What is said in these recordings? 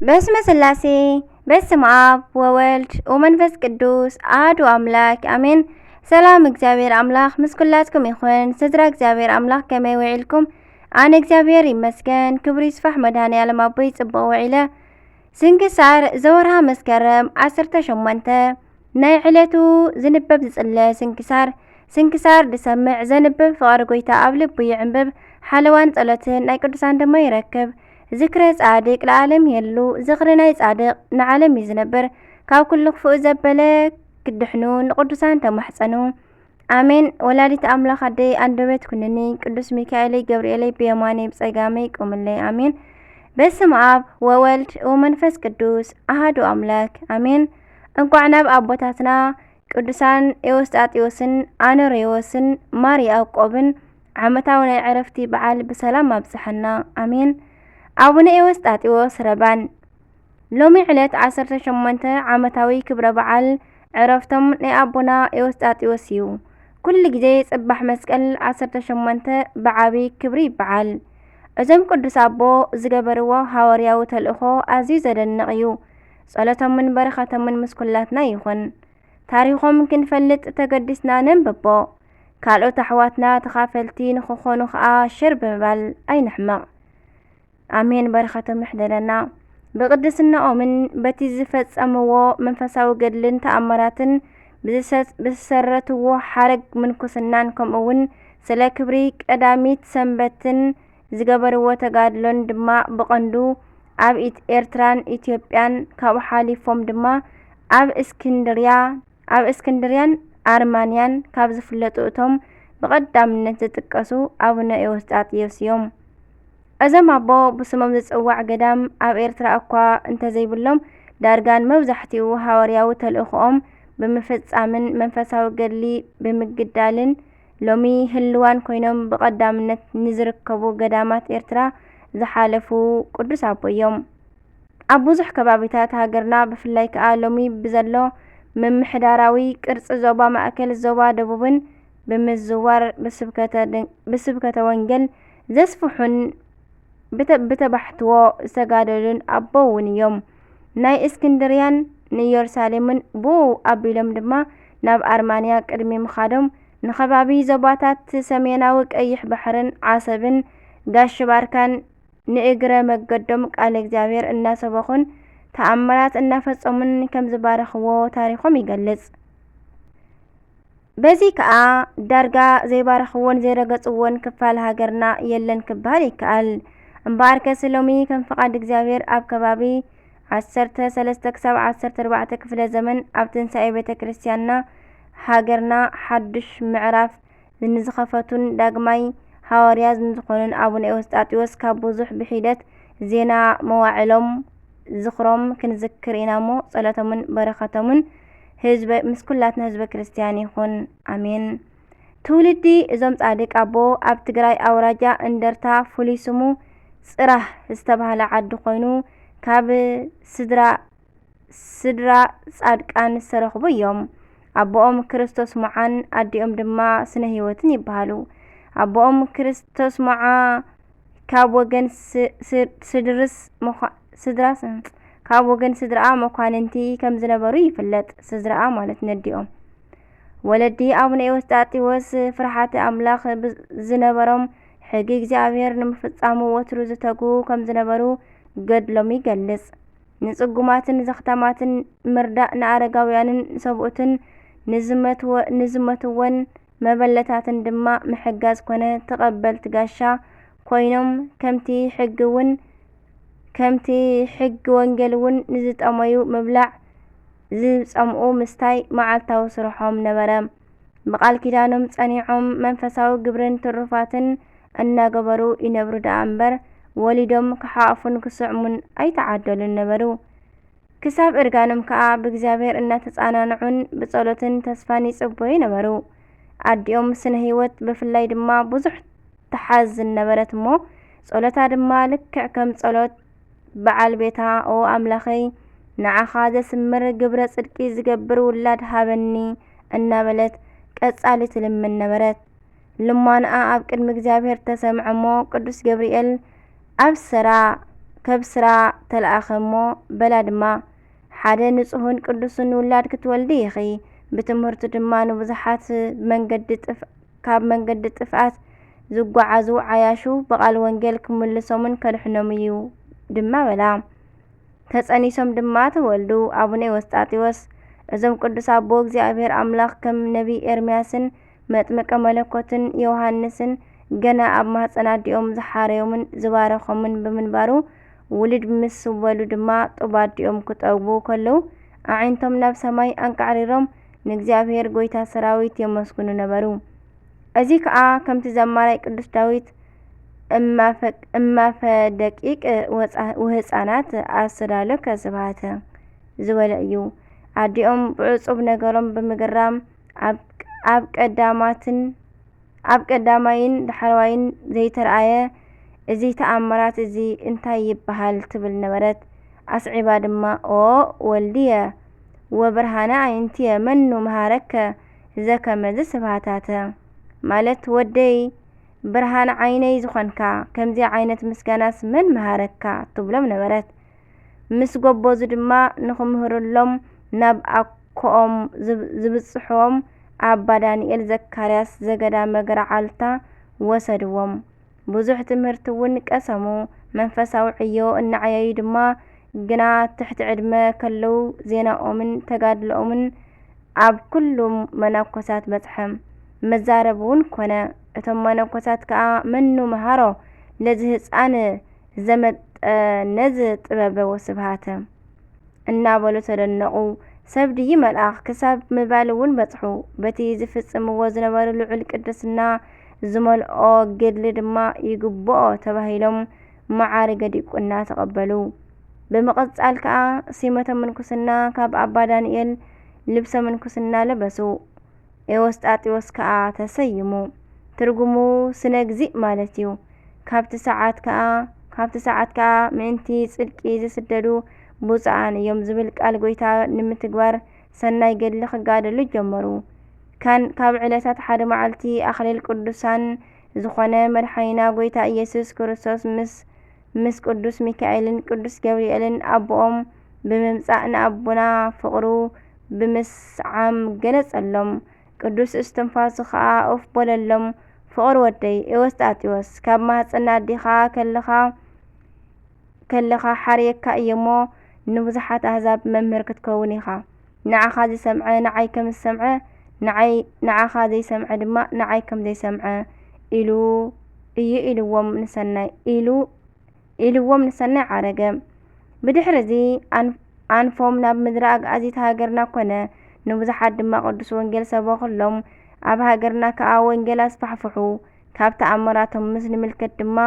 በስመ ስላሴ፣ በስመ ኣብ ወወልድ ወመንፈስ ቅዱስ ኣሐዱ ኣምላክ ኣሜን። ሰላም እግዚኣብሔር ኣምላክ ምስ ኩላትኩም ይኹን። ስድራ እግዚኣብሔር ኣምላክ ከመይ ውዒልኩም? ኣነ እግዚኣብሔር ይመስገን፣ ክብሪ ይስፋሕ መድኃኔ ዓለም ኣቦይ ጽቡቕ ውዒለ። ስንክሳር ዘወርሃ መስከረም ዓሰርተ ሸሞንተ ናይ ዕለቱ ዝንበብ ዝጽለ ስንክሳር። ስንክሳር ዝሰምዕ ዘንብብ ፍቕሪ ጎይታ ኣብ ልቡ ይዕንብብ፣ ሓለዋን ጸሎትን ናይ ቅዱሳን ድማ ይረክብ። ዝክረ ጻድቅ ለዓለም የሉ፣ ዝኽሪ ናይ ጻድቅ ንዓለም እዩ ዝነብር። ካብ ኩሉ ክፉእ ዘበለ ክድሕኑ ንቅዱሳን ተማሕጸኑ። ኣሜን። ወላዲት ኣምላኽ ኣደይ ኣንደበት ኩንኒ፣ ቅዱስ ሚካኤለይ ገብርኤለይ ብየማነይ ብጸጋመይ ቁምለይ። ኣሜን። በስመ ኣብ ወወልድ ወመንፈስ ቅዱስ ኣሃዱ ኣምላክ ኣሜን። እንኳዕ ናብ ኣቦታትና ቅዱሳን ኤዎስጣቴዎስን ኣኖሬዎስን ማር ያዕቆብን ዓመታዊ ናይ ዕረፍቲ በዓል ብሰላም ኣብጽሐና። ኣሜን። ኣቡነ ኤዎስጣቴዎስ ረባን። ሎሚ ዕለት ዓሰርተ ሸሞንተ ዓመታዊ ክብረ በዓል ዕረፍቶም ናይ ኣቦና ኤዎስጣቴዎስ እዩ። ኩሉ ግዜ ጽባሕ መስቀል ዓሰርተ ሸሞንተ ብዓቢ ክብሪ ይበዓል። እዞም ቅዱስ ኣቦ ዝገበርዎ ሃዋርያዊ ተልእኾ ኣዝዩ ዘደንቕ እዩ። ጸሎቶምን በረኸቶምን ምስ ኩላትና ይኹን። ታሪኾም ክንፈልጥ ተገዲስና ነንብቦ። ካልኦት ኣሕዋትና ተኻፈልቲ ንኽኾኑ ኸኣ ሸር ብምባል ኣይንሕመቕ። ኣሜን። በረኸቶም ይሕደረና። ብቅድስናኦምን በቲ ዝፈጸምዎ መንፈሳዊ ገድልን ተኣምራትን ብዝሰ-፣ ብዝሰረትዎ ሓረግ ምንኩስናን ከምኡውን ስለ ክብሪ ቀዳሚት ሰንበትን ዝገበርዎ ተጋድሎን ድማ ብቐንዱ ኣብ ኢት-፣ ኤርትራን ኢትዮጵያን ካብኡ ሓሊፎም ድማ ኣብ እስክንድርያ፣ ኣብ እስክንድርያን ኣርማንያን ካብ ዝፍለጡ እቶም ብቐዳምነት ዝጥቀሱ ኣቡነ ኤዎስጣቴዎስ እዮም። እዞም ኣቦ ብስሞም ዝጽዋዕ ገዳም ኣብ ኤርትራ እኳ እንተዘይብሎም፣ ዳርጋ ንመብዛሕትኡ ሃዋርያዊ ተልእኾኦም ብምፍጻምን መንፈሳዊ ገድሊ ብምግዳልን ሎሚ ህልዋን ኮይኖም ብቐዳምነት ንዝርከቡ ገዳማት ኤርትራ ዝሓለፉ ቅዱስ ኣቦ እዮም። ኣብ ብዙሕ ከባቢታት ሃገርና ብፍላይ ከኣ ሎሚ ብዘሎ ምምሕዳራዊ ቅርጺ ዞባ ማእከል ዞባ ደቡብን ብምዝዋር ብስብከተ ድ-፣ ብስብከተ ወንጌል ዘስፍሑን ብተ-፣ ብተባሕትዎ ዝተጋደሉን ኣቦ እውን እዮም። ናይ እስክንድርያን ንኢየሩሳሌምን ብኡ ኣቢሎም ድማ ናብ ኣርማንያ ቅድሚ ምኻዶም ንኸባቢ ዞባታት ሰሜናዊ ቀይሕ ባሕርን ዓሰብን ጋሽ ባርካን ንእግረ መገዶም ቃለ እግዚኣብሔር እናሰበኹን ተኣምራት እናፈጸሙን ከም ዝባረኽዎ ታሪኾም ይገልጽ። በዚ ከኣ ዳርጋ ዘይባረኽዎን ዘይረገጽዎን ክፋል ሃገርና የለን ክበሃል ይከኣል። እምበኣርከስ ሎሚ ከም ፍቓድ እግዚኣብሔር ኣብ ከባቢ ዓሰርተ ሰለስተ ክሳብ ዓሰርተ ኣርባዕተ ክፍለ ዘመን ኣብ ትንሳኤ ቤተ ክርስቲያንና ሃገርና ሓዱሽ ምዕራፍ ንዝኸፈቱን ዳግማይ ሃዋርያ ንዝኾኑን ኣቡነ ኤዎስጣቴዎስ ካብ ብዙሕ ብሒደት ዜና መዋዕሎም ዝኽሮም ክንዝክር ኢና እሞ፣ ጸሎቶምን በረኸቶምን ህዝበ-፣ ምስ ኩላትና ህዝበ ክርስቲያን ይኹን። ኣሜን። ትውልዲ እዞም ጻድቅ ኣቦ ኣብ ትግራይ ኣውራጃ እንደርታ ፍሉይ ስሙ ጽራህ ዝተባህለ ዓዲ ኮይኑ፣ ካብ ስድራ ስድራ ጻድቃን ዝተረኽቡ እዮም። ኣቦኦም ክርስቶስ ሞዓን ኣዲኦም ድማ ስነ ህይወትን ይበሃሉ። ኣቦኦም ክርስቶስ ሞዓ ካብ ወገን ስ-፣ ስ-፣ ስድርስ መኳ-፣ ስድራስ፣ ካብ ወገን ስድራኣ መኳንንቲ ከም ዝነበሩ ይፍለጥ። ስድራኣ ማለት ነዲኦም። ወለዲ ኣቡነ ኤዎስጣቴዎስ ፍርሃተ ኣምላኽ ብ-፣ ዝነበሮም፣ ሕጊ እግዚኣብሔር ንምፍጻሙ ወትሩ ዝተጉ ከም ዝነበሩ ገድሎም ይገልጽ። ንጽጉማትን ዘኽታማትን ምርዳእ፣ ንኣረጋውያንን ንሰብኡትን ንዝመትወ-፣ ንዝመትወን መበለታትን ድማ ምሕጋዝ ኮነ፣ ተቐበልቲ ጋሻ ኮይኖም፣ ከምቲ ሕጊ እውን፣ ከምቲ ሕጊ ወንጌል እውን ንዝጠመዩ ምብላዕ፣ ዝጸምኡ ምስታይ መዓልታዊ ስርሖም ነበረ። ብቓል ኪዳኖም ጸኒዖም መንፈሳዊ ግብርን ትሩፋትን እናገበሩ ይነብሩ ደኣ እምበር፣ ወሊዶም ክሓቑፉን ክስዕሙን ኣይተዓደሉን ነበሩ። ክሳብ እርጋኖም ከኣ ብእግዚኣብሔር እናተጸናንዑን ብጸሎትን ተስፋን ይጽበዩ ነበሩ። ኣዲኦም ስነ ህይወት ብፍላይ ድማ ብዙሕ ትሓዝን ነበረት እሞ፣ ጸሎታ ድማ ልክዕ ከም ጸሎት በዓል ቤታ፣ "ኦ ኣምላኸይ፣ ንዓኻ ዘስምር ግብረ ጽድቂ ዝገብር ውላድ ሃበኒ" እናበለት ቀጻሊ ትልምን ነበረት። ልማንኣ ኣብ ቅድሚ እግዚኣብሔር ተሰምዐ እሞ፣ ቅዱስ ገብርኤል ኣብ ሰራ ከብስራ ተለኣኸ እሞ በላ ድማ፣ ሓደ ንጹሕን ቅዱስን ውላድ ክትወልዲ ኢኺ፣ ብትምህርቱ ድማ ንብዙሓት መንገዲ ጥፍ-፣ ካብ መንገዲ ጥፍኣት ዝጓዓዙ ዓያሹ ብቓል ወንጌል ክምልሶምን ከድሕኖም እዩ ድማ በላ። ተጸኒሶም ድማ ተወልዱ። ኣቡነ ኤዎስጣቴዎስ፣ እዞም ቅዱስ ኣቦ እግዚኣብሔር ኣምላኽ ከም ነቢይ ኤርምያስን መጥምቀ መለኮትን ዮሃንስን ገና ኣብ ማህጸን ኣዲኦም ዝሓረዮምን ዝባረኾምን ብምንባሩ፣ ውልድ ምስ በሉ ድማ ጡብ ኣዲኦም ክጠግቡ ከለዉ ኣዒንቶም ናብ ሰማይ ኣንቃዕሪሮም ንእግዚኣብሔር ጐይታ ሰራዊት የመስግኑ ነበሩ። እዚ ከኣ ከምቲ ዘማራይ ቅዱስ ዳዊት እማፈ-፣ እማፈ ደቂቅ ወፃ-፣ ወህፃናት ኣስተዳለከ ስብሃተ ዝበለ እዩ። ኣዲኦም ብዕጹብ ነገሮም ብምግራም ኣብ፣ ኣብ ቀዳማትን፣ ኣብ ቀዳማይን ዳሕረዋይን ዘይተረኣየ እዚ ተኣምራት እዚ እንታይ ይበሃል? ትብል ነበረት። ኣስዒባ ድማ ኦ ወልድየ ወብርሃነ ኣዒንትየ መኑ መሃረከ ዘከመዚ ስብሃታተ? ማለት ወደይ ብርሃን ዓይነይ ዝኾንካ ከምዚ ዓይነት ምስጋናስ መን መሃረካ? ትብሎም ነበረት። ምስ ጎበዙ ድማ ንኽምህርሎም ናብ ኣኮኦም ዝብ-፣ ዝብጽሕዎም ኣባ ዳንኤል ዘካርያስ ዘገዳመ ገረዓልታ ወሰድዎም። ብዙሕ ትምህርቲ እውን ቀሰሙ። መንፈሳዊ ዕዮ እናዓየዩ ድማ ግና ትሕቲ ዕድመ ከለዉ ዜናኦምን ተጋድሎኦምን ኣብ ኩሉ መነኮሳት በጽሐ። መዛረቢ እውን ኮነ። እቶም መነኮሳት ከኣ መኑ መሃሮ ለዚ ህጻን ዘመጠ ነዚ ጥበበ ወስብሃተ እናበሉ ተደነቑ። ሰብ ድዩ መልኣኽ ክሳብ ምባል እውን በጽሑ። በቲ ዝፍጽምዎ ዝነበሩ ልዑል ቅድስና ዝመልኦ ገድሊ ድማ ይግብኦ ተባሂሎም መዓርገ ዲቁና ተቐበሉ። ብምቕጻል ከኣ ሲመተ ምንኩስና ካብ ኣባ ዳንኤል ልብሰ ምንኩስና ለበሱ። ኤዎስጣቴዎስ ከኣ ተሰይሙ። ትርጉሙ ስነ እግዚእ ማለት እዩ። ካብቲ ሰዓት ከኣ፣ ካብቲ ሰዓት ከኣ ምእንቲ ጽድቂ ዝስደዱ ብፁዓን እዮም ዝብል ቃል ጐይታ ንምትግባር ሰናይ ገድሊ ክጋደሉ ጀመሩ። ካን-፣ ካብ ዕለታት ሓደ መዓልቲ ኣኽሊል ቅዱሳን ዝኾነ መድሓኒና ጐይታ ኢየሱስ ክርስቶስ ምስ፣ ምስ ቅዱስ ሚካኤልን ቅዱስ ገብርኤልን ኣቦኦም ብምምጻእ ንኣቦና ፍቕሩ ብምስዓም ገለጸሎም። ቅዱስ እስትንፋሱ ኸኣ ኡፍ በለሎም። ፍቕር ወደይ ኤዎስጣቴዎስ፣ ካብ ማህጸን ኣዴኻ ከለኻ፣ ከለኻ ሓርየካ እየ እሞ፣ ንብዙሓት ኣህዛብ መምህር ክትከውን ኢኻ። ንዓኻ ዝሰምዐ ንዓይ ከም ዝሰምዐ፣ ንዓይ፣ ንዓኻ ዘይሰምዐ ድማ ንዓይ ከም ዘይሰምዐ ኢሉ እዩ ኢልዎም ንሰናይ ኢሉ ኢልዎም ንሰናይ ዓረገ። ብድሕሪ እዚ ኣን-፣ ኣንፎም ናብ ምድሪ ኣግኣዚት ሃገርና ኮነ። ንብዙሓት ድማ ቅዱስ ወንጌል ሰበኹሎም። ኣብ ሃገርና ከኣ ወንጌል ኣስፋሕፍሑ። ካብ ተኣምራቶም ምስ ንምልከት ድማ፣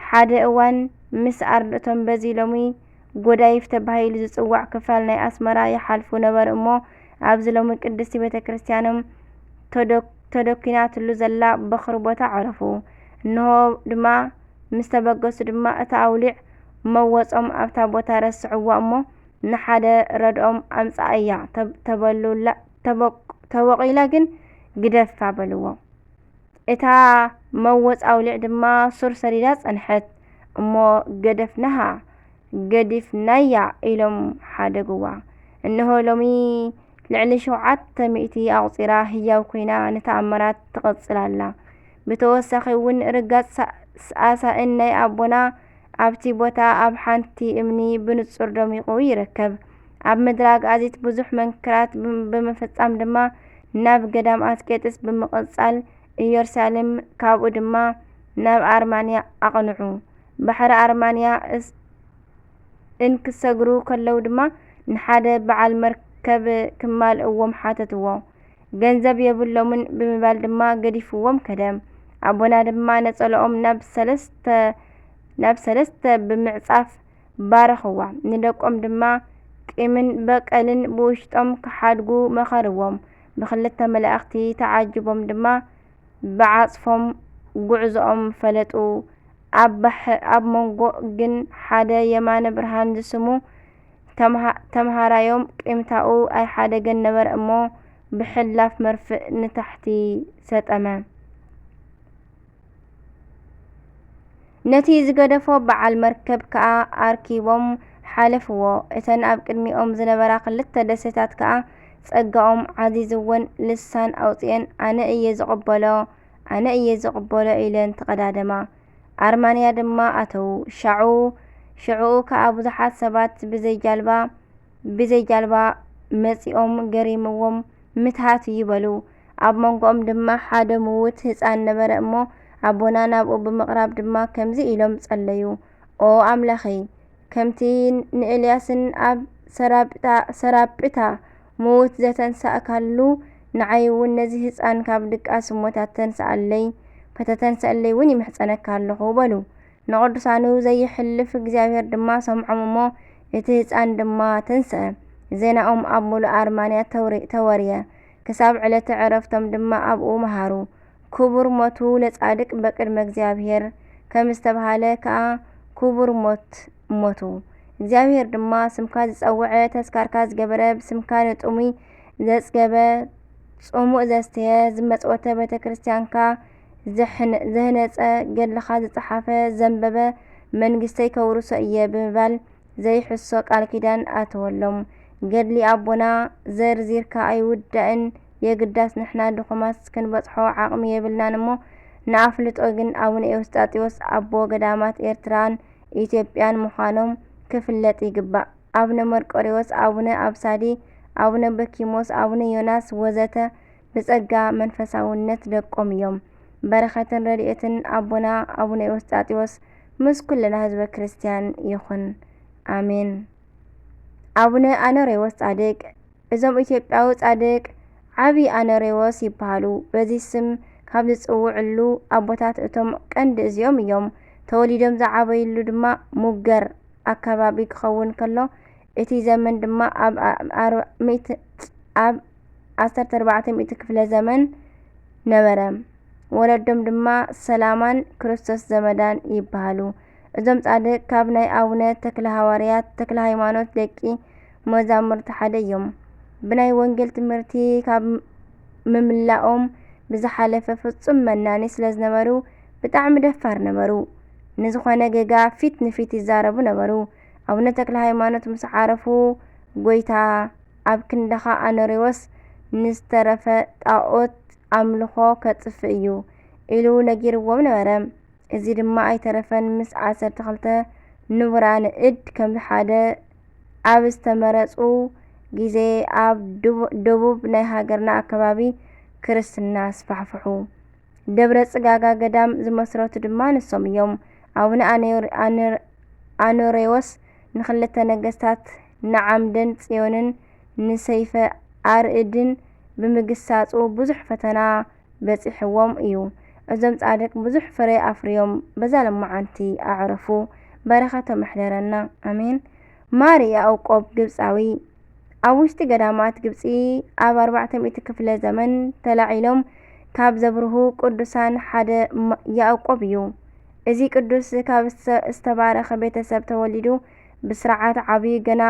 ሓደ እዋን ምስ ኣርድእቶም በዚ ሎሚ ጎዳይፍ ተባሂሉ ዝጽዋዕ ክፋል ናይ ኣስመራ ይሓልፉ ነበሩ እሞ፣ ኣብዚ ሎሚ ቅድስቲ ቤተ ክርስቲያኖም ተዶ-፣ ተደኲናትሉ ዘላ በኽሪ ቦታ ዓረፉ። እንሆ ድማ ምስ ተበገሱ ድማ፣ እታ ኣውሊዕ መወጾም ኣብታ ቦታ ረስዕዋ እሞ፣ ንሓደ ረድኦም ኣምጽኣያ ተብ-፣ ተበሉላ፣ ተበቅ-፣ ተበቒላ ግን ግደፋ በልዎ። እታ መወጽ ኣውሊዕ ድማ ሱር ሰዲዳ ጸንሐት። እሞ ገደፍናሃ፣ ገዲፍናያ ኢሎም ሓደግዋ። እንሆ ሎሚ ልዕሊ ሸውዓተ ሚእቲ ኣቑጺራ ህያው ኮይና ንተኣምራት ትቕጽል ኣላ። ብተወሳኺ እውን ርጋጽ ሳ-፣ ሳእን ናይ ኣቦና ኣብቲ ቦታ ኣብ ሓንቲ እምኒ ብንጹር ደሚቑ ይርከብ። ኣብ ምድረ ኣግኣዚት ብዙሕ መንክራት ብም-፣ ብምፍጻም ድማ ናብ ገዳም ኣስቄጥስ ብምቕጻል ኢየሩሳሌም፣ ካብኡ ድማ ናብ ኣርማንያ ኣቕንዑ። ባሕሪ ኣርማንያ እስ-፣ እንክሰግሩ ከለዉ ድማ ንሓደ በዓል መርከብ ክማልእዎም ሓተትዎ። ገንዘብ የብሎምን ብምባል ድማ ገዲፍዎም ከደ። ኣቦና ድማ ነጸላኦም ናብ ሰለስተ፣ ናብ ሰለስተ ብምዕጻፍ ባረኽዋ። ንደቆም ድማ ቂምን በቀልን ብውሽጦም ክሓድጉ መኸርዎም። ብክልተ መላእኽቲ ተዓጅቦም ድማ ብዓጽፎም ጉዕዞኦም ፈለጡ። ኣብ ባሕ-፣ ኣብ መንጎ ግን ሓደ የማነ ብርሃን ዝስሙ ተምሃ-፣ ተምሃራዮም ቂምታኡ ኣይሓደገን ነበር እሞ፣ ብሕላፍ መርፍእ ንታሕቲ ሰጠመ። ነቲ ዝገደፎ በዓል መርከብ ከኣ ኣርኪቦም ሓለፍዎ። እተን ኣብ ቅድሚኦም ዝነበራ ክልተ ደሴታት ከኣ ጸጋኦም ዓዚዝወን ልሳን ኣውጺኤን፣ ኣነ እየ ዝቕበሎ፣ ኣነ እየ ዝቕበሎ ኢለን ተቐዳደማ። ኣርማንያ ድማ ኣተዉ። ሻዑ ሽዑኡ ከኣ ብዙሓት ሰባት ብዘይ ጃልባ ብዘይ ጃልባ መጺኦም ገሪምዎም ምትሃት እዩ በሉ። ኣብ መንጎኦም ድማ ሓደ ምዉት ህጻን ነበረ እሞ ኣቦና ናብኡ ብምቕራብ ድማ ከምዚ ኢሎም ጸለዩ፣ ኦ ኣምላኸይ፣ ከምቲ ንኤልያስን ኣብ ሰራብታ ምዉት ዘተንሳእካሉ ንዓይ እውን ነዚ ህጻን ካብ ድቃስ እሞታት ተንስኣለይ፣ ከተተንስኣለይ እውን ይምሕጸነካ ኣለኹ በሉ። ንቕዱሳኑ ዘይሕልፍ እግዚኣብሔር ድማ ሰምዖም እሞ እቲ ህጻን ድማ ተንስአ። ዜናኦም ኣብ ምሉእ ኣርማንያ ተወርየ። ክሳብ ዕለተ ዕረፍቶም ድማ ኣብኡ መሃሩ። ክቡር ሞቱ ለጻድቅ በቅድመ እግዚኣብሔር ከም ዝተባህለ ከኣ ክቡር ሞት ሞቱ። እግዚኣብሔር ድማ ስምካ ዝጸውዐ፣ ተስካርካ ዝገበረ፣ ብስምካ ንጥሙይ ዘጽገበ፣ ጽሙእ ዘስተየ፣ ዝመጽወተ ቤተ ክርስቲያንካ ዘህነጸ፣ ገድልኻ ዝጸሓፈ ዘንበበ መንግስተይ ከውርሶ እየ ብምባል ዘይሕሶ ቃል ኪዳን ኣተወሎም። ገድሊ ኣቦና ዘርዚርካ ኣይውዳእን፣ የግዳስ ንሕና ድኹማት ክንበጽሖ ዓቕሚ የብልናን እሞ ንኣፍልጦ ግን ኣቡነ ኤውስጣጢዎስ ኣቦ ገዳማት ኤርትራን ኢትዮጵያን ምዃኖም ክፍለጥ ይግባእ። ኣቡነ መርቆሬዎስ፣ ኣቡነ ኣብሳዲ፣ ኣቡነ በኪሞስ፣ ኣቡነ ዮናስ ወዘተ ብጸጋ መንፈሳውነት ደቆም እዮም። በረኸትን ረድኤትን ኣቦና ኣቡነ ኤውስጣጢዎስ ምስ ኩልና ህዝበ ክርስቲያን ይኹን። ኣሜን። ኣቡነ ኣኖሬዎስ ጻድቅ። እዞም ኢትዮጵያዊ ጻድቅ ዓቢ ኣኖሬዎስ ይበሃሉ። በዚ ስም ካብ ዝጽውዕሉ ኣቦታት እቶም ቀንዲ እዚኦም እዮም። ተወሊዶም ዝዓበይሉ ድማ ሙገር ኣከባቢ ክኸውን ከሎ፣ እቲ ዘመን ድማ ኣብ ኣብ ዓሰርተ ኣርባዕተ ሚእቲ ክፍለ ዘመን ነበረ። ወለዶም ድማ ሰላማን ክርስቶስ ዘመዳን ይበሃሉ። እዞም ጻድቅ ካብ ናይ ኣቡነ ተክለ ሃዋርያት ተክለ ሃይማኖት ደቂ መዛሙርቲ ሓደ እዮም። ብናይ ወንጌል ትምህርቲ ካብ ምምላኦም ብዝሓለፈ ፍጹም መናኒ ስለ ዝነበሩ ብጣዕሚ ደፋር ነበሩ። ንዝኾነ ጌጋ ፊት ንፊት ይዛረቡ ነበሩ። ኣቡነ ተክለ ሃይማኖት ምስ ዓረፉ፣ ጎይታ ኣብ ክንድኻ ኣኖሬዎስ ንዝተረፈ ጣኦት ኣምልኾ ከጥፍእ እዩ ኢሉ ነጊርዎም ነበረ። እዚ ድማ ኣይተረፈን፣ ምስ ዓሰርተ ክልተ ንቡራን እድ ከም ሓደ ኣብ ዝተመረጹ ግዜ ኣብ ደቡብ ናይ ሃገርና ኣከባቢ ክርስትና ኣስፋሕፍሑ። ደብረ ጽጋጋ ገዳም ዝመስረቱ ድማ ንሶም እዮም። ኣቡነ ኣኖሬዎስ ንክልተ ነገስታት ንዓምደን ጽዮንን ንሰይፈ ኣርእድን ብምግሳጹ ብዙሕ ፈተና በጺሕዎም እዩ። እዞም ጻድቅ ብዙሕ ፍረ ኣፍርዮም በዛ ለማዓንቲ ኣዕረፉ። በረኸቶም ይሕደረና። ኣሜን። ማር ያዕቆብ ግብጻዊ። ኣብ ውሽጢ ገዳማት ግብጺ ኣብ ኣርባዕተ ሚእቲ ክፍለ ዘመን ተላዒሎም ካብ ዘብርሁ ቅዱሳን ሓደ ያዕቆብ እዩ። እዚ ቅዱስ ካብ ዝተባረኸ ቤተሰብ ተወሊዱ ብስርዓት ዓብዩ ገና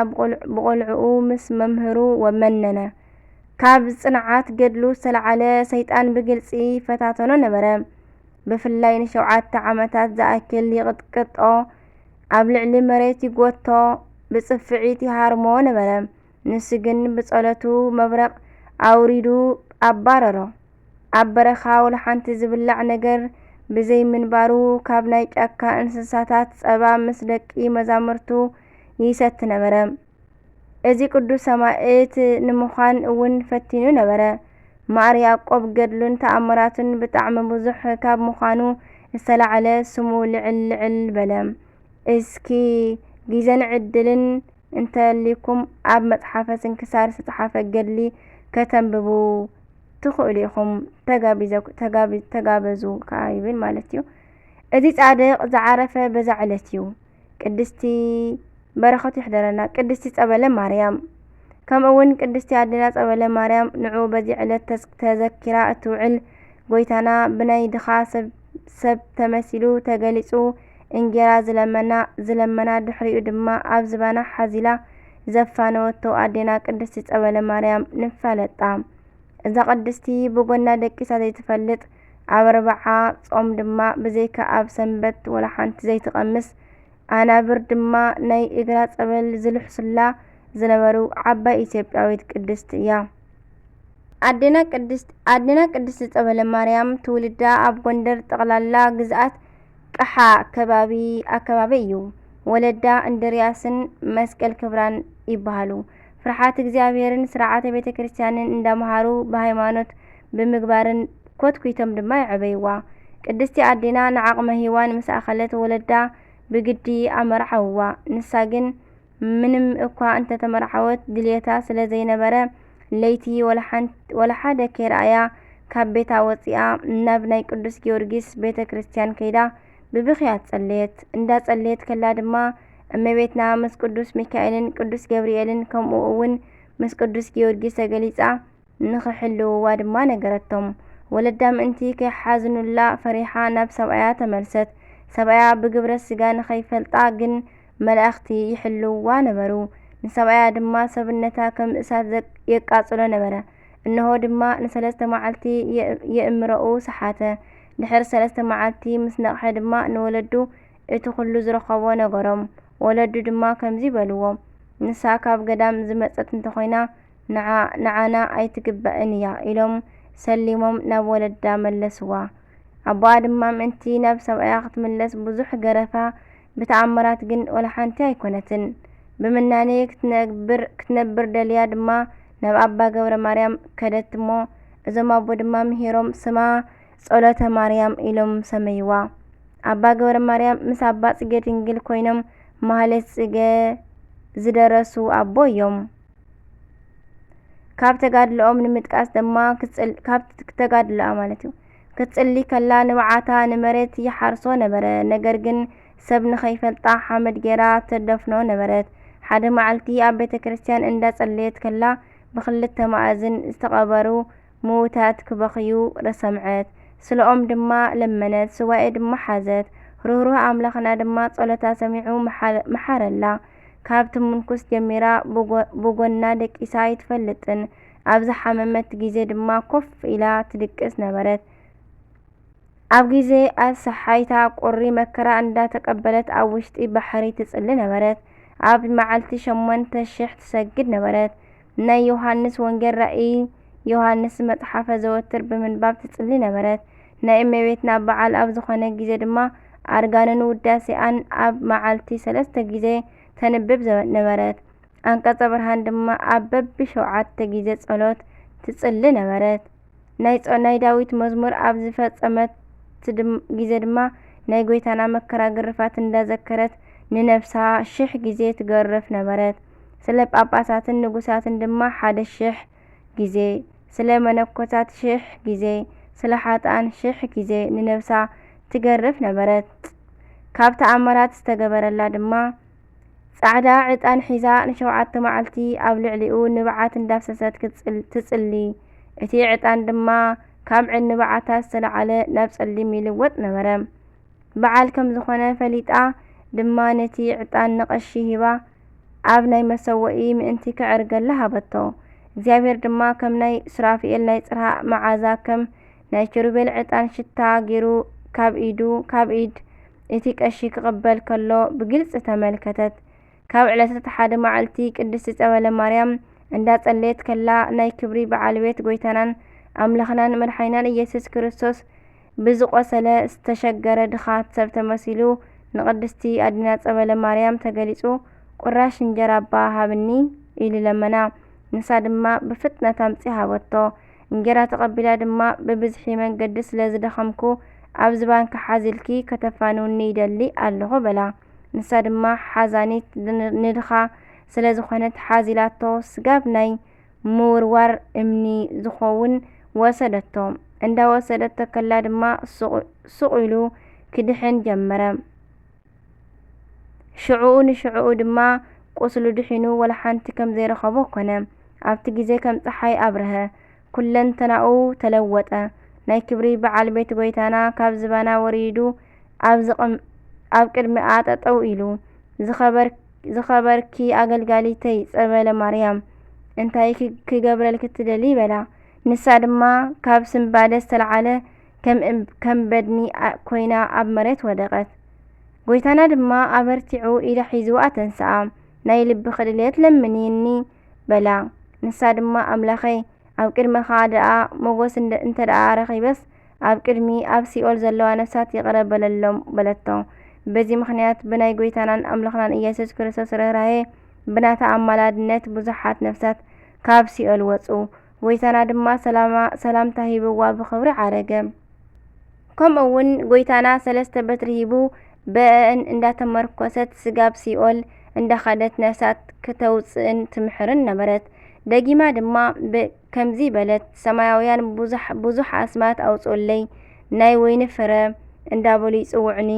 ብቖልዕኡ ምስ መምህሩ መነነ። ካብ ጽንዓት ገድሉ ዝተላዓለ ሰይጣን ብግልጺ ይፈታተኖ ነበረ። ብፍላይ ንሸውዓተ ዓመታት ዝኣክል ይቕጥቅጦ፣ ኣብ ልዕሊ መሬት ይጎቶ፣ ብጽፍዒት ይሃርሞ ነበረ። ንሱ ግን ብጸሎቱ መብረቕ ኣውሪዱ ኣባረሮ። ኣብ በረኻ ወላ ሓንቲ ዝብላዕ ነገር ብዘይ ምንባሩ ካብ ናይ ጫካ እንስሳታት ጸባ ምስ ደቂ መዛምርቱ ይሰቲ ነበረ። እዚ ቅዱስ ሰማእት ንምዃን እውን ፈቲኑ ነበረ። ማር ያዕቆብ ገድሉን ተኣምራቱን ብጣዕሚ ብዙሕ ካብ ምዃኑ ዝተላዕለ ስሙ ልዕል ልዕል በለ። እስኪ ግዘን ዕድልን እንተልይኩም ኣብ መጽሓፈ ስንክሳር ዝተጻሓፈ ገድሊ ከተንብቡ ትኽእሉ ኢኹም። ተጋቢዘ- ተጋቢ- ተጋበዙ ከኣ ይብል ማለት እዩ። እዚ ጻድቕ ዝዓረፈ በዛ ዕለት እዩ። ቅድስቲ በረኸቱ ይሕደረና። ቅድስቲ ጸበለ ማርያም። ከምኡ እውን ቅድስቲ ኣዴና ጸበለ ማርያም ንዑ በዚ ዕለት ተስ- ተዘኪራ እትውዕል ጎይታና ብናይ ድኻ ሰብ ሰብ ተመሲሉ ተገሊጹ እንጌራ ዝለመና ዝለመና ድሕሪኡ ድማ ኣብ ዝባና ሓዚላ ዘፋነወቶ ኣዴና ቅድስቲ ጸበለ ማርያም ንፋለጣ። እዛ ቅድስቲ ብጎና ደቂሳ ዘይትፈልጥ ኣብ ኣርብዓ ጾም ድማ ብዘይካ ኣብ ሰንበት ወላ ሓንቲ ዘይትቐምስ፣ ኣናብር ድማ ናይ እግራ ጸበል ዝልሕሱላ ዝነበሩ ዓባይ ኢትዮጵያዊት ቅድስቲ እያ። ኣዴና ቅድስት ኣዴና ቅድስቲ ጸበለ ማርያም ትውልዳ ኣብ ጎንደር ጠቕላላ ግዝኣት ቀሓ ከባቢ ኣከባቢ እዩ። ወለዳ እንድርያስን መስቀል ክብራን ይበሃሉ። ፍርሓት እግዚኣብሔርን ስርዓተ ቤተ ክርስቲያንን እንዳመሃሩ ብሃይማኖት ብምግባርን ኮትኩቶም ድማ የዕበይዋ። ቅድስቲ ኣዴና ንዓቕመ ሔዋን ምስ ኣኸለት ወለዳ ብግዲ ኣመርዓውዋ። ንሳ ግን ምንም እኳ እንተተመርዓወት ድልየታ ስለ ዘይነበረ ለይቲ ወላ ሓን- ወላ ሓደ ከይረኣያ ካብ ቤታ ወፂኣ ናብ ናይ ቅዱስ ጊዮርጊስ ቤተ ክርስቲያን ከይዳ ብብኽያት ጸለየት። እንዳ ጸለየት ከላ ድማ እመቤትና ምስ ቅዱስ ሚካኤልን ቅዱስ ገብርኤልን ከምኡ እውን ምስ ቅዱስ ጊዮርጊስ ተገሊጻ ንኽሕልውዋ ድማ ነገረቶም። ወለዳ ምእንቲ ከይሓዝኑላ ፈሪሓ ናብ ሰብኣያ ተመልሰት። ሰብኣያ ብግብረ ስጋ ንኸይፈልጣ ግን መላእኽቲ ይሕልውዋ ነበሩ። ንሰብኣያ ድማ ሰብነታ ከም እሳት ዘቅ- የቃጽሎ ነበረ። እንሆ ድማ ንሰለስተ መዓልቲ የ- የእምሮኡ ሰሓተ። ድሕሪ ሰለስተ መዓልቲ ምስ ነቕሐ ድማ ንወለዱ እቲ ኹሉ ዝረኸቦ ነገሮም። ወለዱ ድማ ከምዚ በልዎ፣ ንሳ ካብ ገዳም ዝመጸት እንተኾይና ንዓ- ንዓና ኣይትግባእን እያ ኢሎም ሰሊሞም ናብ ወለዳ መለስዋ። ኣቦኣ ድማ ምእንቲ ናብ ሰብኣያ ክትምለስ ብዙሕ ገረፋ፣ ብተኣምራት ግን ወላ ሓንቲ ኣይኮነትን። ብምናኔ ክትነብር ክትነብር ደልያ ድማ ናብ ኣባ ገብረ ማርያም ከደት እሞ እዞም ኣቦ ድማ ምሂሮም ስማ ጸሎተ ማርያም ኢሎም ሰመይዋ። ኣባ ገብረ ማርያም ምስ ኣባ ጽጌ ድንግል ኮይኖም ማህሌት ጽጌ ዝደረሱ ኣቦ እዮም። ካብ ተጋድሎኦም ንምጥቃስ ድማ ክትጽል- ካብ ተጋድሎኣ ማለት እዩ ክትጽሊ ከላ ንብዓታ ንመሬት ይሓርሶ ነበረ። ነገር ግን ሰብ ንኸይፈልጣ ሓመድ ጌራ ተደፍኖ ነበረት። ሓደ መዓልቲ ኣብ ቤተ ክርስቲያን እንዳ ጸለየት ከላ ብኽልተ ማእዝን ዝተቐበሩ ምዉታት ክበኽዩ ሰምዐት። ስለኦም ድማ ለመነት፣ ስዋኤ ድማ ሓዘት። ርህሩህ ኣምላኽና ድማ ጸሎታ ሰሚዑ መሓረ- መሓረላ። ካብቲ ምንኩስ ጀሚራ ብጎ- ብጎና ደቂሳ ኣይትፈልጥን። ኣብ ዝሓመመት ግዜ ድማ ኮፍ ኢላ ትድቅስ ነበረት። ኣብ ግዜ ኣሰሓይታ ቁሪ መከራ እንዳተቀበለት ኣብ ውሽጢ ባሕሪ ትጽሊ ነበረት። ኣብ መዓልቲ ሸሞንተ ሽሕ ትሰግድ ነበረት። ናይ ዮሃንስ ወንጌል ራእይ ዮሃንስ መጽሓፈ ዘወትር ብምንባብ ትጽሊ ነበረት። ናይ እመቤትና በዓል ኣብ ዝኾነ ግዜ ድማ ኣርጋንን ውዳሴኣን ኣብ መዓልቲ ሰለስተ ግዜ ተንብብ ዘ- ነበረት። ኣንቀጸ ብርሃን ድማ ኣብ በቢ ሸውዓተ ግዜ ጸሎት ትጽሊ ነበረት። ናይ ጾ- ናይ ዳዊት መዝሙር ኣብ ዝፈጸመት ድም- ግዜ ድማ ናይ ጐይታና መከራ ግርፋት እንዳዘከረት ንነፍሳ ሽሕ ግዜ ትገርፍ ነበረት። ስለ ጳጳሳትን ንጉሳትን ድማ ሓደ ሽሕ ግዜ፣ ስለ መነኮሳት ሽሕ ግዜ፣ ስለ ሓጥኣን ሽሕ ግዜ ንነፍሳ ትገርፍ ነበረት። ካብ ተኣምራት ዝተገበረላ ድማ ጻዕዳ ዕጣን ሒዛ ንሸውዓተ መዓልቲ ኣብ ልዕሊኡ ንብዓት እንዳፍሰሰት ክትጽል- ትጽሊ። እቲ ዕጣን ድማ ካብ ዕንብዓታት ዝተለዓለ ናብ ጸሊም ይልወጥ ነበረ። በዓል ከም ዝኾነ ፈሊጣ ድማ ነቲ ዕጣን ንቐሺ ሂባ ኣብ ናይ መሰወኢ ምእንቲ ከዕርገላ ሃበቶ። እግዚኣብሔር ድማ ከም ናይ ሱራፊኤል ናይ ጽርሃ መዓዛ ከም ናይ ኪሩቤል ዕጣን ሽታ ገይሩ ካብ ኢዱ ካብ ኢድ እቲ ቀሺ ክቕበል ከሎ ብግልጺ ተመልከተት። ካብ ዕለታት ሓደ መዓልቲ ቅድስቲ ጸበለ ማርያም እንዳጸለየት ከላ ናይ ክብሪ በዓል ቤት ጐይታናን ኣምላኽናን መድሓኒናን ኢየሱስ ክርስቶስ ብዝቖሰለ ዝተሸገረ ድኻ ሰብ ተመሲሉ ንቅድስቲ ኣዴና ጸበለ ማርያም ተገሊጹ፣ "ቁራሽ እንጀራ እባ ሃብኒ" ኢሉ ለመና። ንሳ ድማ ብፍጥነት ኣምጺኣ ሃበቶ። እንጀራ ተቐቢላ ድማ፣ "ብብዝሒ መንገዲ ስለ ዝደኸምኩ፣ ኣብዚ ባንካ ሓዚልኪ ከተፋንውኒ ይደሊ ኣለኹ" በላ። ንሳ ድማ ሓዛኒት ን- ንድኻ ስለ ዝኾነት ሓዚላቶ፣ ስጋብ ናይ ምውርዋር እምኒ ዝኸውን ወሰደቶ። እንዳወሰደቶ ከላ ድማ ሱቕ- ሱቕ ኢሉ ክድሕን ጀመረ። ሽዑኡ ንሽዑኡ ድማ ቁስሉ ድሒኑ ወላ ሓንቲ ከም ዘይረኸቦ ኮነ። ኣብቲ ግዜ ከም ጸሓይ ኣብረሀ፣ ኩለንተናኡ ተለወጠ። ናይ ክብሪ በዓል ቤት ጐይታና ካብ ዝባና ወሪዱ ኣብ ዝቕም- ኣብ ቅድሚኣ ጠጠው ኢሉ፣ "ዝኸበር- ዝኸበርኪ ኣገልጋሊተይ ጸበለ ማርያም፣ እንታይ ክ- ክገብረልኪ ትደሊ?" በላ። ንሳ ድማ ካብ ስንባደ ዝተለዓለ ከም እም-፣ ከም በድኒ ኣ-፣ ኮይና ኣብ መሬት ወደቐት። ጎይታና ድማ ኣበርቲዑ ኢዳ ሒዙ ኣተንስኣ። ናይ ልብኺ ድሌት ለምንይኒ በላ። ንሳ ድማ ኣምላኸይ ኣብ ቅድመኻ ደኣ ሞጎስ እንደ-፣ እንተ ደኣ ረኺበስ ኣብ ቅድሚ ኣብ ሲኦል ዘለዋ ነፍሳት ይቕረ በለሎም በለቶ። በዚ ምኽንያት ብናይ ጎይታናን ኣምላኽናን ኢየሱስ ክርስቶስ ርህራሄ ብናታ ኣማላድነት ብዙሓት ነፍሳት ካብ ሲኦል ወጹ። ጎይታና ድማ ሰላማ-፣ ሰላምታ ሂብዋ ብኽብሪ ዓረገ። ከምኡ እውን ጎይታና ሰለስተ በትሪ ሂቡ ብአእን እንዳተመርኮሰት ስጋብ ሲኦል እንዳኸደት ነፍሳት ክተውፅእን ትምሕርን ነበረት። ደጊማ ድማ ብ-፣ ከምዚ በለት፣ ሰማያውያን ብዙሕ፣ ብዙሕ ኣስማት ኣውፅኡለይ፣ ናይ ወይኒ ፍረ እንዳበሉ ይፅውዑኒ።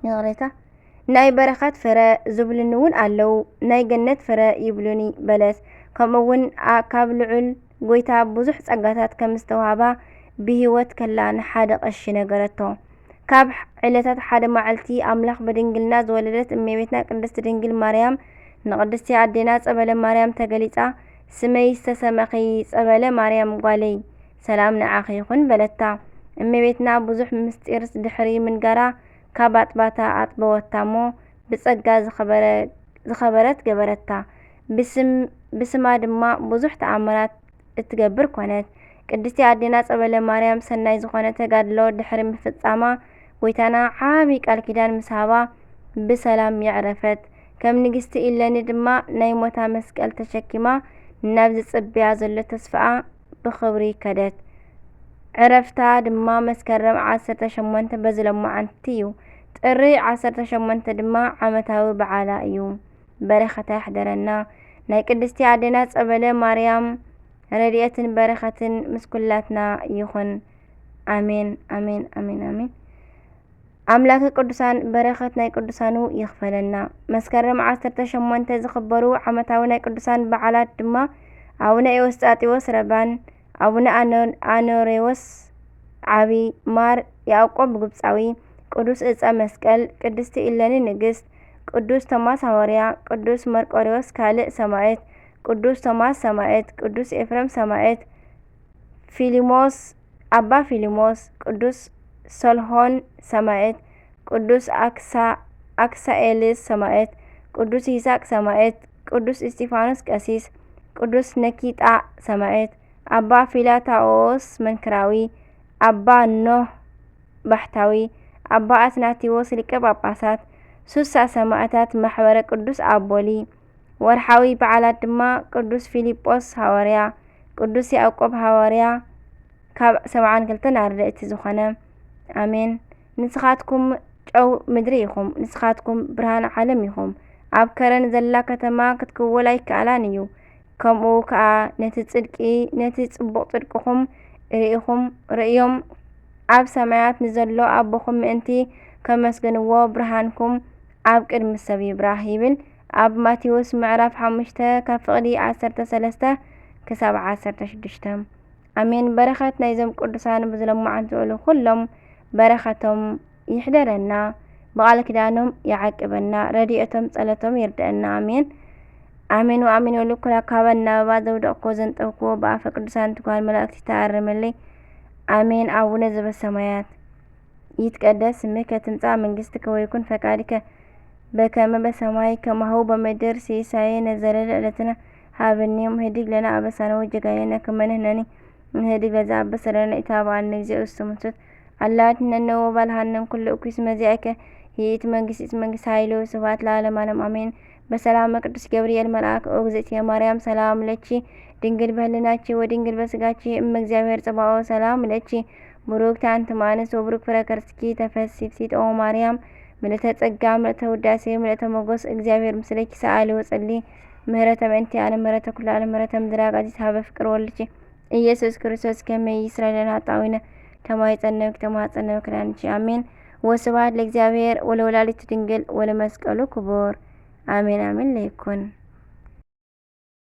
ይቕሬታ። ናይ በረኸት ፍረ ዝብሉኒ እውን ኣለዉ፣ ናይ ገነት ፍረ ይብሉኒ በለት። ከምኡ እውን ኣ-፣ ካብ ልዑል ጎይታ ብዙሕ ጸጋታት ከም ዝተዋህባ ብህይወት ከላ ንሓደ ቀሺ ነገረቶ። ካብ ዕለታት ሓደ መዓልቲ ኣምላኽ ብድንግልና ዝወለደት እመቤትና ቅድስት ድንግል ማርያም ንቅድስቲ ኣዴና ጸበለ ማርያም ተገሊጻ፣ "ስመይ ዝተሰመኺ ጸበለ ማርያም ጓለይ፣ ሰላም ንዓኺ ይኹን" በለታ። እመቤትና ብዙሕ ምስጢር ድሕሪ ምንጋራ ካብ ኣጥባታ ኣጥበወታ እሞ ብጸጋ ዝኸበረ-፣ ዝኸበረት ገበረታ። ብስም-፣ ብስማ ድማ ብዙሕ ተኣምራት እትገብር ኮነት። ቅድስቲ ኣዴና ጸበለ ማርያም ሰናይ ዝኾነ ተጋድሎ ድሕሪ ምፍጻማ፣ ጎይታና ዓቢ ቃል ኪዳን ምስ ሃባ ብሰላም የዕረፈት። ከም ንግስቲ ኢለኒ ድማ ናይ ሞታ መስቀል ተሸኪማ ናብ ዝጽበያ ዘሎ ተስፋኣ ብኽብሪ ከደት። ዕረፍታ ድማ መስከረም ዓሰርተ ሸሞንተ በዚ ሎማዓንቲ እዩ። ጥሪ ዓሰርተ ሸሞንተ ድማ ዓመታዊ በዓላ እዩ። በረኸታ ይሕደረና። ናይ ቅድስቲ ኣዴና ጸበለ ማርያም ረድኤትን በረኸትን ምስ ኩላትና ይኹን። ኣሜን፣ ኣሜን፣ ኣሜን፣ ኣሜን። ኣምላከ ቅዱሳን በረኸት ናይ ቅዱሳኑ ይኽፈለና። መስከረም ዓሰርተ ሸሞንተ ዝኽበሩ ዓመታዊ ናይ ቅዱሳን በዓላት ድማ ኣቡነ ኤዎስጣቴዎስ ረባን፣ ኣቡነ ኣኖ-፣ ኣኖሬዎስ ዓቢ፣ ማር ያዕቆብ ግብጻዊ፣ ቅዱስ እጸ መስቀል፣ ቅድስቲ ኢለኒ ንግስት፣ ቅዱስ ቶማስ ሃዋርያ፣ ቅዱስ መርቆሬዎስ ካልእ ሰማዕት፣ ቅዱስ ቶማስ ሰማዕት፣ ቅዱስ ኤፍሬም ሰማዕት፣ ፊሊሞስ፣ ኣባ ፊሊሞስ፣ ቅዱስ ሰልሆን ሰማዕት፣ ቅዱስ ኣክሳ-፣ ኣክሳኤልስ ሰማዕት፣ ቅዱስ ይስሐቅ ሰማዕት፣ ቅዱስ እስጢፋኖስ ቀሲስ፣ ቅዱስ ነኪጣ ሰማዕት፣ ኣባ ፊላታዎስ መንክራዊ፣ ኣባ ኖህ ባሕታዊ፣ ኣባ ኣትናቴዎስ ሊቀ ጳጳሳት፣ ሱሳ ሰማዕታት ማሕበረ ቅዱስ ኣቦሊ። ወርሓዊ በዓላት ድማ ቅዱስ ፊሊጶስ ሃዋርያ፣ ቅዱስ ያዕቆብ ሃዋርያ፣ ካብ ሰብዓን ክልተን ኣርድእቲ ዝኾነ። ኣሜን። ንስኻትኩም ጨው ምድሪ ኢኹም፣ ንስኻትኩም ብርሃን ዓለም ኢኹም። ኣብ ከረን ዘላ ከተማ ክትክወል ኣይከኣላን እዩ። ከምኡ ከኣ ነቲ ጽድቂ፣ ነቲ ጽቡቕ ጽድቅኹም ርኢኹም፣ ርእዮም ኣብ ሰማያት ንዘሎ ኣቦኹም ምእንቲ ከመስግንዎ ብርሃንኩም ኣብ ቅድሚ ሰብ ይብራህ ይብል ኣብ ማቴዎስ ምዕራፍ ሓሙሽተ ካብ ፍቕዲ ዓሰርተ ሰለስተ ክሳብ ዓሰርተ ሽዱሽተ። ኣሜን። በረኸት ናይዞም ቅዱሳን ብዝለምዓን ዝውዕሉ ኩሎም በረኸቶም ይሕደረና፣ ብቓል ኪዳኖም ይዓቅበና፣ ረድኤቶም ጸሎቶም ይርድአና። ኣሜን። ኣሜን ወኣሜን ወልኩላ ካባ እናበባ ዘውደቕክዎ ዘንጠብክዎ ብኣፈ ቅዱሳን ትጓል መላእክቲ ተኣረመለይ። ኣሜን። ኣቡነ ዘበሰማያት ይትቀደስ ስምከ ትምጻእ መንግስትከ ወይኩን ፈቃድከ በከመ በሰማይ ከማሁ በምድር። ሲሳየነ ዘለለ ዕለትነ ሀበነ ዮም። ህድግ ለነ አበሳነ ወጌጋየነ ከመ ንሕነኒ ንህድግ ለዘአበሰ ለነ ኢታብአነ እግዚኦ ውስተ መንሱት አላ አድኅነነ ወባልሐነ እምኩሉ እኩይ። እስመ ዚአከ ይእቲ መንግስት፣ ይእቲ መንግስት ኃይል ወስብሐት ለዓለመ ዓለም አሜን። በሰላመ ቅዱስ ገብርኤል መልአክ ኦ እግዝእትየ ማርያም ሰላም ለኪ ድንግል በህልናኪ ወድንግል በስጋኪ እመ እግዚአብሔር ጸባኦት ሰላም ለኪ ብሩክት አንቲ እም አንስት ወብሩክ ፍሬ ከርስኪ ተፈሲ ፍሲት ኦ ማርያም ምልእተ ጸጋ ምልእተ ውዳሴ ምልእተ ሞገስ እግዚአብሔር ምስለኪ ሰአሊ ወጸሊ ምህረተ ምእንቲ ዓለም ምህረተ ኩሉ ዓለም ምህረተ ምድራግ አዚዝ ሀበ ፍቅር ወልድኪ ኢየሱስ ክርስቶስ ከመ ይስረይ ለነ ኃጣውኢነ ተማይጸነብኪ ተማጸነብኪ ዳንቺ አሜን። ወስብሐት ለእግዚአብሔር ወለወላዲቱ ድንግል ወለመስቀሉ ክቡር አሜን አሜን ለይኩን።